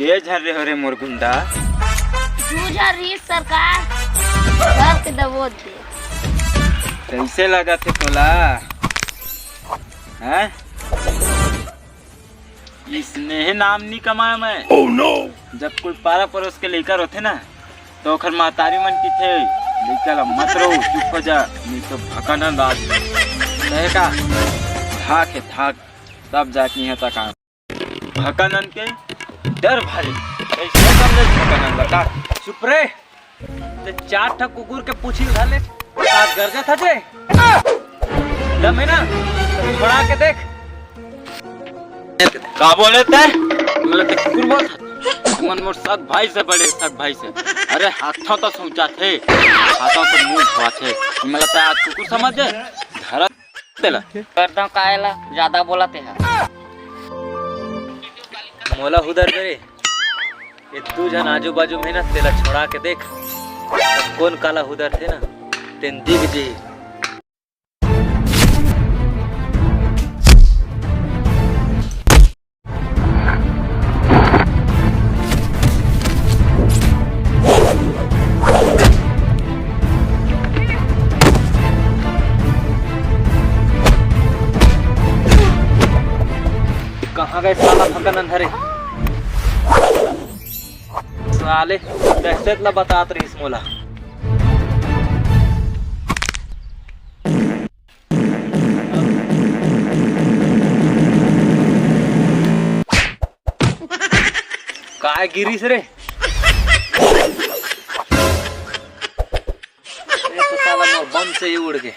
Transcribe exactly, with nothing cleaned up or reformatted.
के झन रे हो रे मोर गुंडा? दू झन रहिस सरकार, घर के दबोच दे। कइसे लगत हे तोला? हैं? इसने हे नाम नी कमाया मैं। Oh no! जब कोई पारा परोस के लइका रोथे ना, तो ओखर महतारी मन किथे, "लइका ला मत रो, चुप हो जा, नहीं तो भकनन राज।" कहे का? धाक हे, धाक, तब जाके यहाँ तक आए। भकनन के डर भरे, कैसे समझे भकनन, बता। चुप रे, ते चार ठक कुकुर के पूछी उठा ले, आज गरजत हस रे। दम हे ना, तो छोड़ा के देख। का बोले ते? मतलब ते कुकुर बोलत हस? मन मोर सग भाई से बड़े, सग भाई से। अरे हाथों तो सोचा थे, हाथों तो मुंह धोआ थे। मतलब ते आज कुकुर समझ जाए? धरत तेला। करता कायला ज्यादा बोला ते हा। मोला हुदर दे रे। ये दू झन आजू बाजू में ना, तेला छोड़ा के देख। कोन काला हुदर थे ना, तेन दिख जी। कहाँ गए साला भकनन धरे? साले दहशत ला बतात रहिस मोला। काय गिरिस रे? ये तो साला मोर बम से ही उड़ गए।